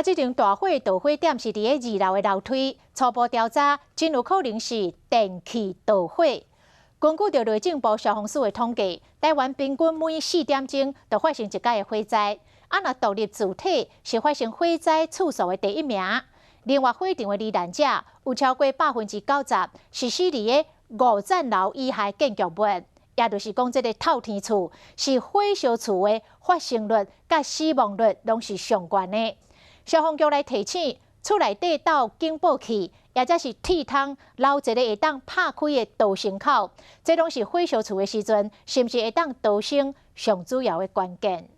啊，這棟大火導火點是佇咧二樓的樓梯，初步調查真有可能是電器導火。根據著內政部消防署的統計，台灣平均每4點鐘就發生一擺的火災。啊，若獨立住宅是發生火災次數的第一名。另外，火場的罹難者有超過90%是死佇咧五層樓以下建築物，也就是講，這个透天厝是火燒厝的發生率佮死亡率攏是上懸的。消防局來提醒，厝內底鬥警報器，抑者是鐵窗留一个會當拍開的逃生口，這攏是火燒厝的時陣，是毋是會當逃生上主要的關鍵。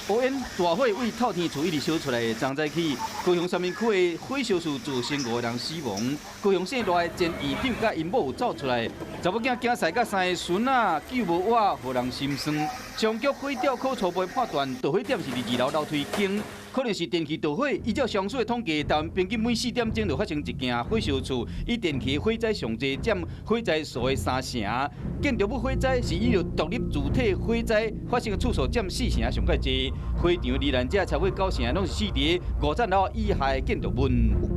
烏煙大火對透天厝一直燒出來，昨早起，高雄三民區的火燒厝造成五個人死亡。高雄姓賴的前院長佮𪜶某有走出來，查某囝驚死佮三个孫仔救無活，予人心酸。消防局火調科初步判斷，導火點是佇二樓樓梯間，可能是電器導火。依照消防署的統計，台灣平均每4點鐘就發生一件火燒厝，以電器火災上濟，佔火災數的三成。建築物火災是以獨立住宅火災發生的次數佔四成上蓋濟。火場罹難者超過九成攏是死佇五層樓以下的建築物。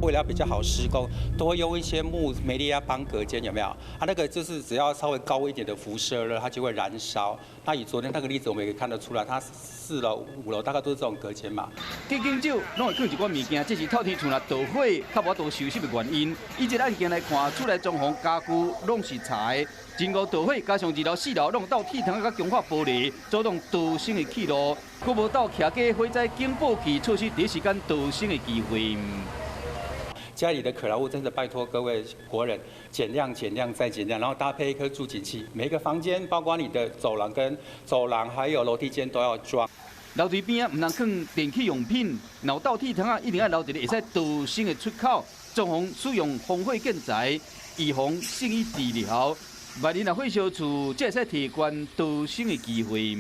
為了比較好施工，都會用一些木梅利亞邦隔間，有沒有？啊，那個就是只要稍微高一點的輻射熱，它就會燃燒。那以昨天那個例子，我們也可以看得出來，它四樓、五樓大概都是這種隔間嘛。隔間少，攏會囥一寡物件，這是透天厝若著火較無法度收拾的原因。以這個案件來看，厝內裝潢家具攏是柴，真五著火，加上二樓、四樓攏鬥鐵窗佮強化玻璃，阻擋逃生的氣路，閣無鬥徛架火災警報器，錯失第一時間逃生的機會。家裡的可燃物真的拜託各位國人減量、減量再減量，然後搭配一顆住警器，每個房間包括你的走廊跟走廊還有樓梯間都要裝。樓梯邊仔毋通囥電器用品，若有鬥鐵窗仔，一定愛留一個會使逃生的出口。裝潢使用防火建材，預防勝於治療。萬一若火燒厝，才會使提懸逃生的機會。